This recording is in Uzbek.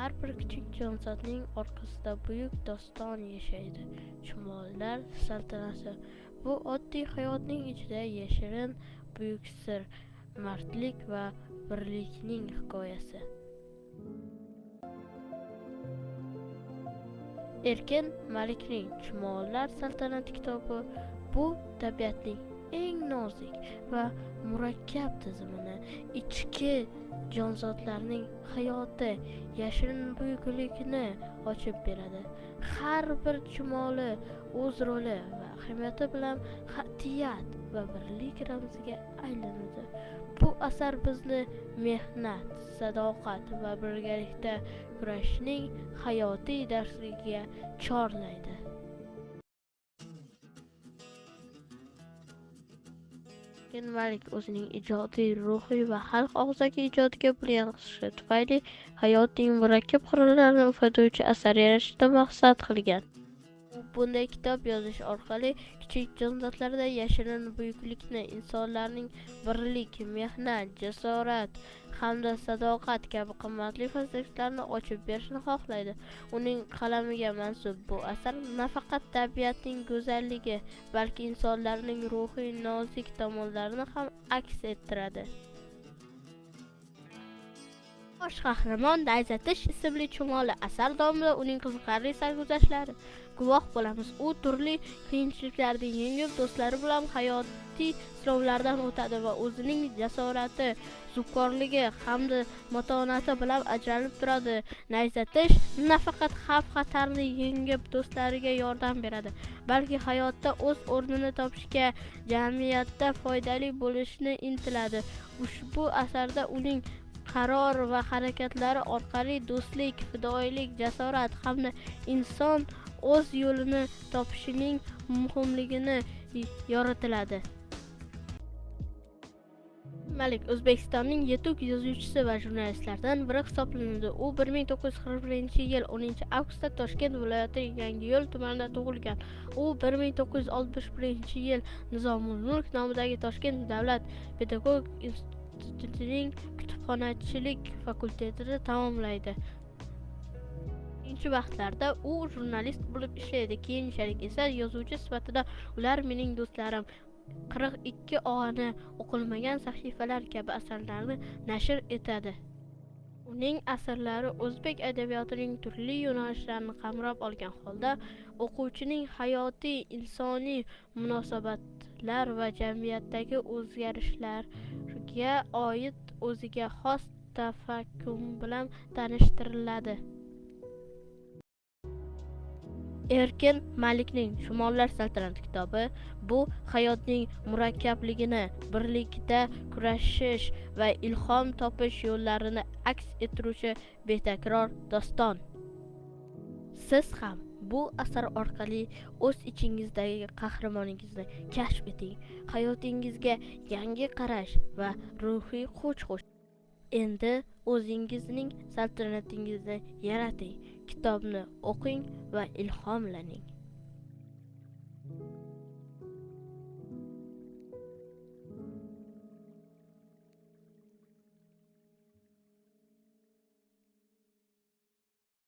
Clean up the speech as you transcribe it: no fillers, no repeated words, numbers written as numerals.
Har bir kichik jonzotning orqasida buyuk doston yashaydi. Chumolilar saltanati. Bu oddiy hayotning ichida yashirin buyuk sir, mardlik va birlikning hikoyasi. Erkin Malikning Chumolilar saltanati kitobi bu tabiatning eng nozik va murakkab tizimini, ichki jonzotlarning hayoti, yashirin buyuklikni ochib beradi. Har bir chumoli o'z roli va ahamiyati bilan qat'iyat va birlik ramziga aylanadi. Bu asar bizni mehnat, sadoqat va birgalikda kurashning hayotiy darsligiga chorlaydi. Erkin Malik o'zining ijodiy ruhi va xalq og'zaki ijodiga bo'lgan qiziqishi tufayli hayotning murakkab qirralarini ifodalovchi asar yaratishni maqsad qilgan. U bunday kitob yozish orqali kichik jonzotlarda yashirin buyuklikni, insonlarning birlik, mehnat, jasorat hamda sadoqat kabi qimmatli fazilatlarni ochib berishni xohlaydi. Uning qalamiga mansub bu asar nafaqat tabiatning go'zalligi, balki insonlarning ruhiy nozik tomonlarini ham aks ettiradi. Bosh qahramon Nayzatish ismli chumoli asar davomida uning qiziqarli sarguzashtlari guvoh bo'lamiz. U turli qiyinchiliklarni yengib, do'stlari bilan hayotiy sinovlardan o'tadi va o'zining jasorati, zukkorligi hamda matonati bilan ajralib turadi. Nayzatish nafaqat xavf-xatarni yengib, do'stlariga yordam beradi, balki hayotda o'z o'rnini topishga, jamiyatda foydali bo'lishni intiladi. Ushbu asarda uning qaror va harakatlari orqali do'stlik, fidoyilik, jasorat hamda inson o'z yo'lini topishining muhimligini yoritiladi. Malik O'zbekistonning yetuk yozuvchisi va jurnalistlaridan biri hisoblanadi. U 1941-yil 10-avgustda Toshkent viloyati Yangiyo'l tumanida tug'ilgan. U 1961-yil Nizomul Mulk nomidagi Toshkent davlat pedagogik institutining kutubxonachilik fakultetini tamomlaydi. Birinchi vaqtlarda u jurnalist bo'lib ishlaydi, keyinchalik esa yozuvchi sifatida Ular mening do'stlarim, 42 og'ani, O'qilmagan sahifalar kabi asarlarni nashr etadi. Uning asarlari o'zbek adabiyotining turli yo'nalishlarini qamrab olgan holda o'quvchining hayotiy, insoniy munosabatlar va jamiyatdagi o'zgarishlarga oid o'ziga xos tafakkur bilan tanishtiriladi. Erkin Malikning Chumolilar saltanati kitobi bu hayotning murakkabligini, birlikda kurashish va ilhom topish yo'llarini aks ettiruvchi betakror doston. Siz ham bu asar orqali o'z ichingizdagi qahramoningizni kashf eting, hayotingizga yangi qarash va ruhiy kuch qo'shing. Endi o'zingizning saltanatingizni yarating. Kitobni o'qing va ilhomlaning.